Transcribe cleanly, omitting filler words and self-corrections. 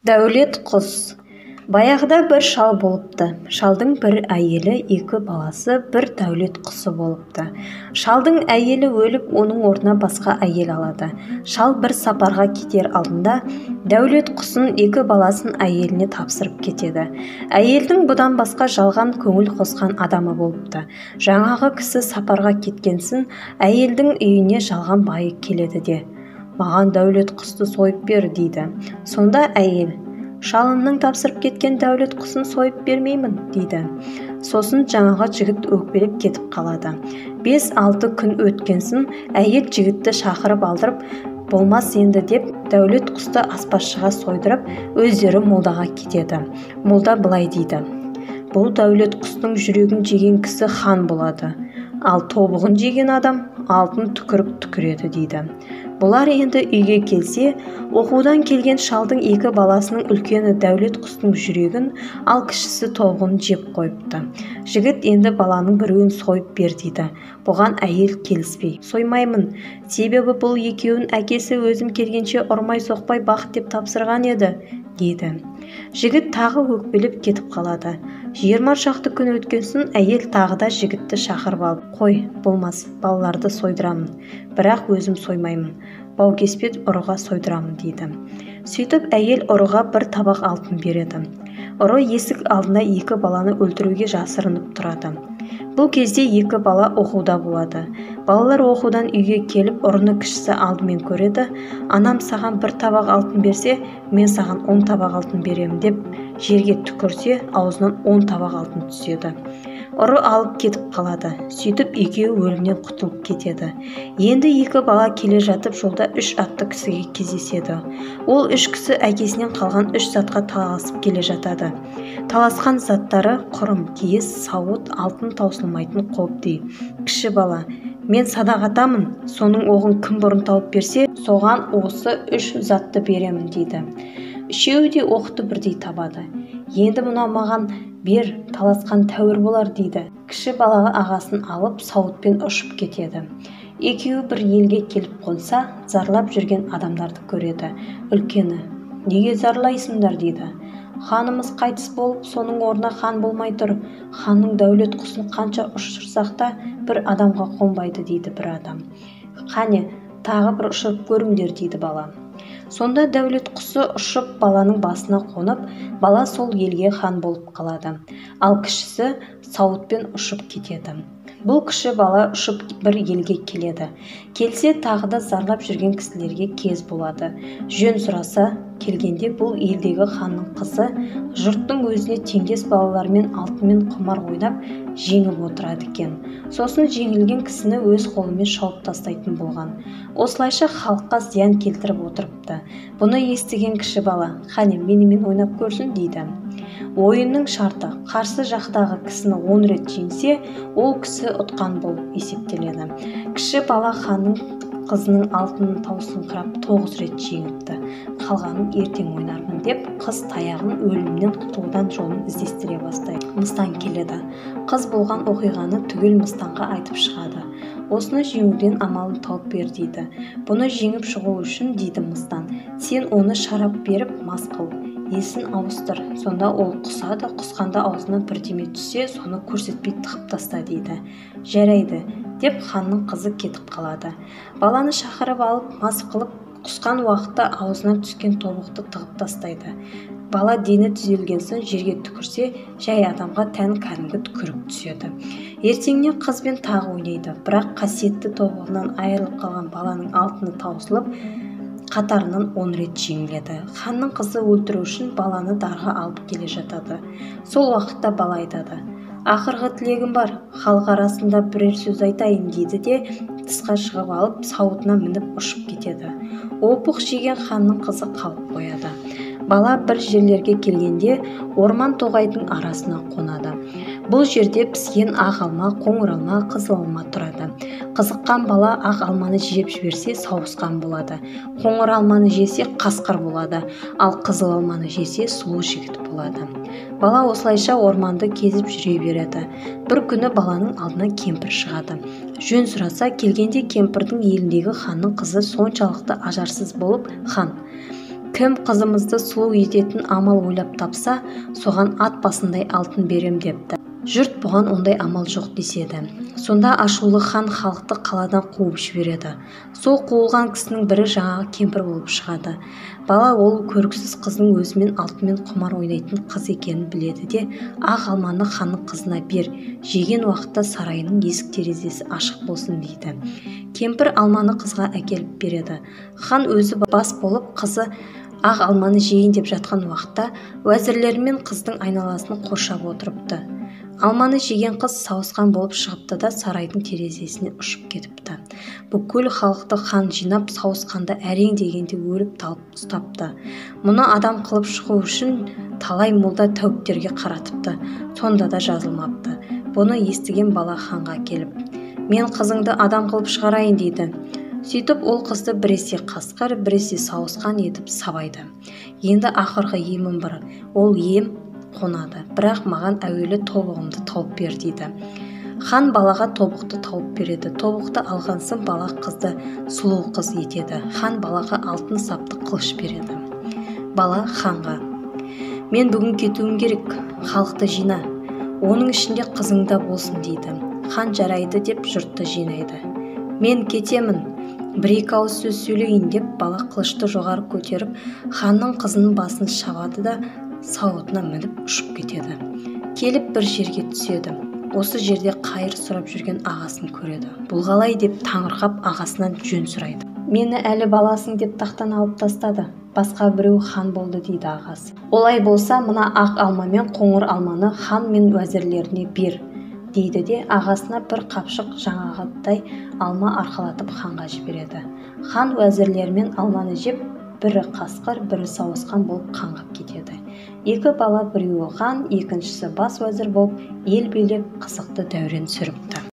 Дәулет құс. Баяғыда бір шал болыпты. Шалдың бір әйелі, екі баласы, бір дәулет құсы болыпты. Шалдың әйелі өліп, оның орнына басқа әйел алады. Шал бір сапарға кетер алдында дәулет құсын, екі баласын әйеліне тапсырып кетеді. Әйелдің бұдан басқа жалған көңіл қосқан адамы болыпты. Жаңағы кісі сапарға кеткенсін, әйелдің үйіне жалған байы келеді де, «Маған дәулет құсты сойып бер», дейді. Сонда әйел, «Шалымның тапсырып кеткен дәулет құсын сойып бермеймін», дейді. Сосын жаңағы жігіт өкпелеп кетіп қалады. 5-6 күн өткенсін әйел жігітті шақырып алдырып, болмас енді деп дәулет құсты аспазшыға сойдырып, өздері молдаға кетеді. Молда былай дейді: «Бұл дәулет құстың жүрегін жеген кісі хан болады, ал тобығын жеген адам алтын түкіріп түкіреді», дейді. Бұлар енді үйге келсе, оқудан келген шалдың екі баласының үлкені дәулет құстың жүрегін, ал кішісі тобығын жеп қойыпты. Жігіт енді баланың біреуін сойып бер дейді. Бұған әйел келіспей, «Соймаймын, себебі бұл екеуін әкесі өзім келгенше ұрмай-соқпай бақ деп тапсырған еді», дейді. Жігіт тағы өкпелеп кетіп қалады. 20 шақты күн өткенсін әйел тағы да жігітті шақырып алып, «Қой, болмас, балаларды сойдырамын, бірақ өзім соймаймын, баукеспе ұрыға сойдырамын», дейді. Сөйтіп әйел ұрыға бір табақ алтын береді. Ұры есік алдында екі баланы өлтіруге жасырынып тұрады. Бұл кезде екі бала оқуда болады. Балалар оқудан үйге келіп, ұрыны кішісі алдымен көреді. «Анам саған бір табақ алтын берсе, мен саған 10 табақ алтын беремін», деп жерге түкірсе, аузынан 10 табақ алтын түседі. Ұры алып кетіп қалады. Сөйтіп екеуі өлімнен құтылып кетеді. Енді екі бала келе жатып жолда үш атты кісіге кездеседі. Ол үш кісі әкесінен қалған үш затқа таласып келе жатады. Таласқан заттары құрым, киіз, сауыт, алтын таусылмайтын қобди. Кіші бала, «Мен садақ атамын, соның оғын кім бұрын тауып берсе, соған осы үш затты беремін», дейді. Үшеуі де оқты бірдей табады. Енді мынау маған бер, таласқан тәуір болар, дейді. Кіші балаға ағасын алып, сауытпен ұшып кетеді. Екеуі бір елге келіп қонса, зарлап жүрген адамдарды көреді. Үлкені, «Неге зарлайсыңдар?» дейді. «Ханымыз қайтыс болып, соның орнына хан болмай тұр. Ханның дәулет құсын қанша ұшырсақ та бір адамға қонбайды», дейді бір адам. «Қане, тағы бір ұшырып көріңдер», дейді бала. Сонда дәулет құсы ұшып баланың басына қонып, бала сол елге хан болып қалады. Ал кішісі сауытпен ұшып кетеді. Бұл кіші бала ұшып бір елге келеді. Келсе, тағы да зарлап жүрген кісілерге кез болады. Жөн сұраса, келгенде бұл елдегі ханның қызы жұрттың өзіне теңдес балалармен алтынмен құмар ойнап жеңіп отырады екен. Сосын жеңілген кісіні өз қолымен шауып тастайтын болған. Осылайша халыққа зиян келтіріп отырыпты. Бұны естіген кіші бала, «Қане, менімен ойнап көрсін», дейді. Ойынның шарты: қарсы жақтағы кісіні 10 рет жеңсе, ол кісі ұтқан болып есептеледі. Кіші бала ханның қызының алтынын таусыңқырап 9 рет жеңіпті. Қалғанын ертең ойнармын деп, қыз таяғын өлімнен құтылудан жолын іздестіре бастайды. Мыстан келеді. Қыз болған оқиғаны түгел мыстанға айтып шығады. «Осыны жеңуден амалын тауып бер», дейді. «Бұны жеңіп шығу үшін, дейді мыстан, сен оны шарап беріп мас қыл, есін ауыстыр. Сонда ол құсады, құсқанда аузына бірдеме түссе, соны көрсетпей тығып таста», дейді. «Жарайды», деп ханның қызы кетіп қалады. Баланы шақырып алып, мас қылып, құсқан уақытта аузына түскен тобықты тығып тастайды. Бала дені түзелген соң жерге түкірсе, жай адамға тән кәдімгі түкірік түседі. Ертеңіне қызбен тағы ойнайды, бірақ қасиетті тобығынан айырылып қалған баланың алтыны таусылып, қатарынан 10 рет жеңіледі. Ханның қызы өлтіру үшін баланы дарға алып келе жатады. Сол уақытта бала айтады: «Ақырғы тілегім бар, халық арасында бірер сөз айтайын», дейді де, тысқа шығып алып, сауытына мініп ұшып кетеді. Опық жеген ханның қызы қалып қояды. Бала бір жерлерге келгенде орман тоғайдың арасына қонады. Бұл жерде піскен ақ алма, қоңыр алма, қызыл алма тұрады. Қызыққан бала ақ алманы жеп жіберсе, сауысқан болады. Қоңыр алманы жесе, қасқыр болады. Ал қызыл алманы жесе, сұлу жігіт болады. Бала осылайша орманды кезіп жүре береді. Бір күні баланың алдына кемпір шығады. Жөн сұраса, келгенде кемпірдің еліндегі ханның қызы соншалықты ажарсыз болып, хан: Кім қызымызды сұлу ететін амал ойлап тапса, соған ат басындай алтын берем депті. Жұрт бұған ондай амал жоқ деседі. Сонда ашулы хан халықты қаладан қуып жібереді. Сол қуылған кісінің бірі жаңағы кемпір болып шығады. Бала ол көріксіз қыздың өзімен алтынмен құмар ойнайтын қыз екенін біледі де, ақ алманы ханның қызына бер, жеген уақытта сарайының есік терезесі ашық болсын дейді. Кемпір алманы қызға әкеліп береді. Хан өзі бас болып, қызы ақ алманы жейін деп жатқан уақытта уәзірлерімен қыздың айналасын қоршап отырыпты. Алманы жеген қыз сауысқан болып шығыпты да сарайдың терезесіне ұшып кетіпті. Бүкіл халықты хан жинап, сауысқанды әрең дегенде өліп талып ұстапты. Мұны адам қылып шығу үшін талай молда тәуіптерге қаратыпты. Сонда да жазылмапты. Бұны естіген бала ханға келіп, мен қызыңды адам қылып шығарайын дейді. Сөйтіп ол қызды біресе қасқыр, біресе сауысқан етіп сабайды. Енді ақырғы емім бар. Ол ем қонады, бірақ маған әуелі тобығымды тауып бер дейді. Хан балаға тобықты тауып береді. Тобықты алған соң бала қызды сұлу қыз етеді. Хан балаға алтын сапты қылыш береді. Бала ханға: мен бүгін кетуім керек, халықты жина, оның ішінде қызың да болсын дейді. Хан жарайды деп жұртты жинайды. Мен кетемін, бір-екі ауыз сөз сөйлейін деп бала қылышты жоғары көтеріп, ханның қызының басын шабады да сауытына мініп ұшып кетеді. Келіп бір жерге түседі. Осы жерде қайыр сұрап жүрген ағасын көреді. Бұл қалай деп таңырқап ағасынан жөн сұрайды. Мені әлі баласың деп тақтан алып тастады. Басқа біреу хан болды дейді ағасы. Олай болса, мына ақ алма мен қоңыр алманы хан мен уәзірлеріне бер дейді де ағасына бір қапшық жаңағыдай алма арқалатып ханға жібереді. Хан уәзірлерімен алманы жеп, бірі қасқыр, бірі сауысқан болып қаңғып кетеді. Екі бала біреуі хан, екіншісі бас уәзір болып ел билеп, қызықты дәурен сүріпті.